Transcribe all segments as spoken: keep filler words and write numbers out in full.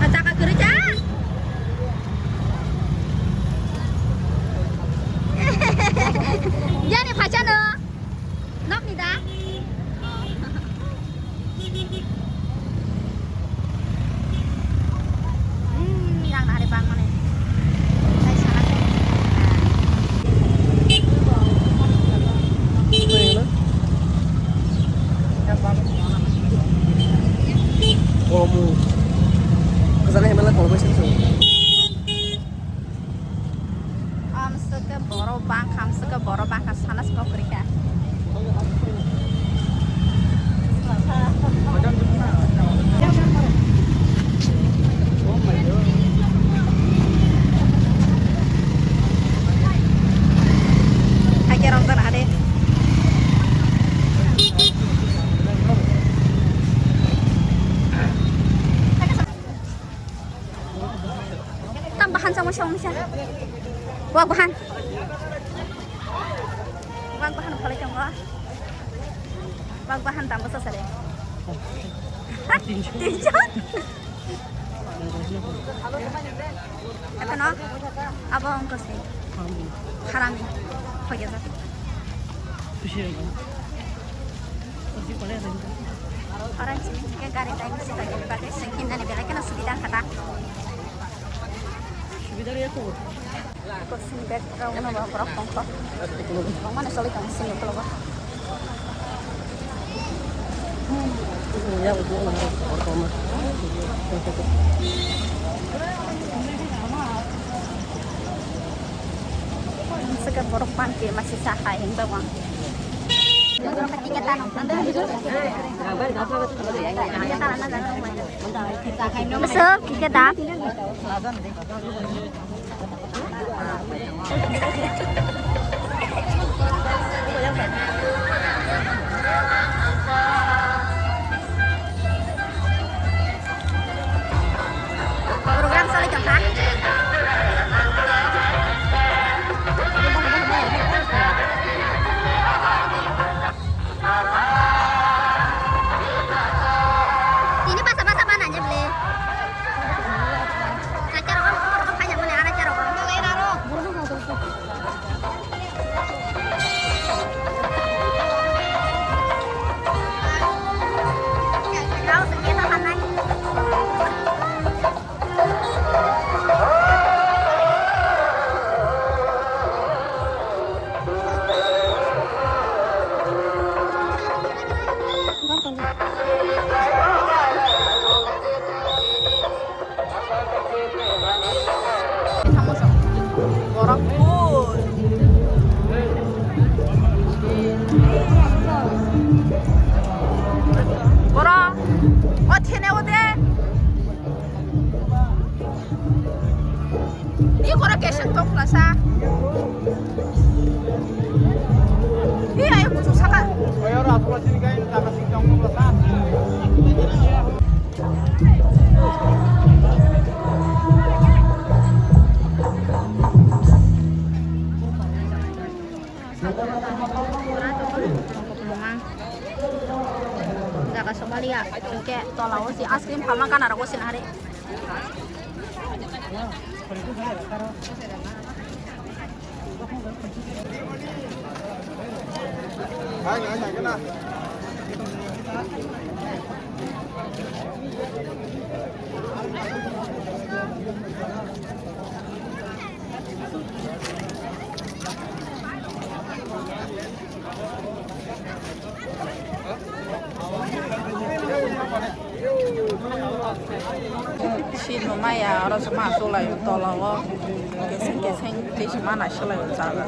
Chaka kwrwi cha? Yani phaisano. Nokni da? Hmm, yang nari bang mani. Saya salah. Omu. Kesana yang mana kalau bisa. Amswk khe borok bangkha, amswk khe borok bangkha, sana se kok kwrwi kha. Hakhe rok jana de. Tam bahan sama sama sa. Wak bahan. Wak bahan phalai tongo. Wak bahan tam bwsa sare. Tinjon. Ekono abo ongkos ni. Harami. Hoye jat. Orange ni ke gari tai bisi jagani bagwi sengkin nani belai kheno subida kha ta. Subida ya to. Ko sini bag rok no ba borok tongkho. Tongmani soli tong sini ko ba. Ya, Saka borok pan ke masi sa hai him ba. Bwswk, khe da? Program soli tongkha. Tini basa basa bana je ble. Kacha rogo, rogo, rogo, phai jabo ne, ara cha rogo. Borok bui. Borok. O thene o de. Ni kora keseng tong khulasa. Ni ayo kuchuk saka. Jaga somaliya, hingke tola o si ice cream phalma gana rogo sinari. Chini maya oro se ma chulai tola o keseng keseng tei se ma nai silai o jaga.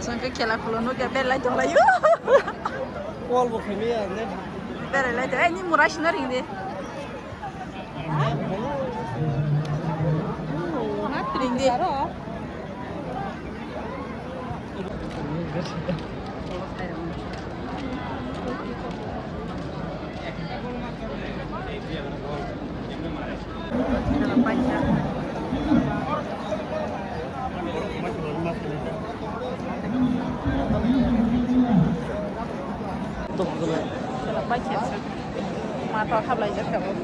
Chwng khe khela khulo nukya, belai tonglaio. Call bo khaimaya ne. Belai lai tong, ai ni mura sino ring de. Ring de. Mato hablai jak tabuk.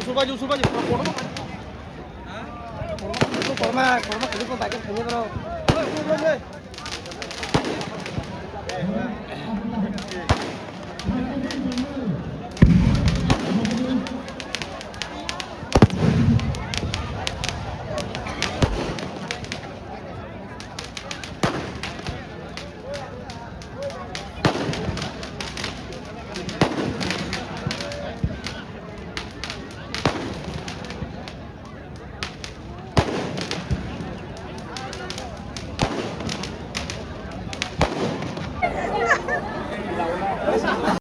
Surbaju, surbaju, korma, korma, korma, korma, korma, korma, korma, korma, korma,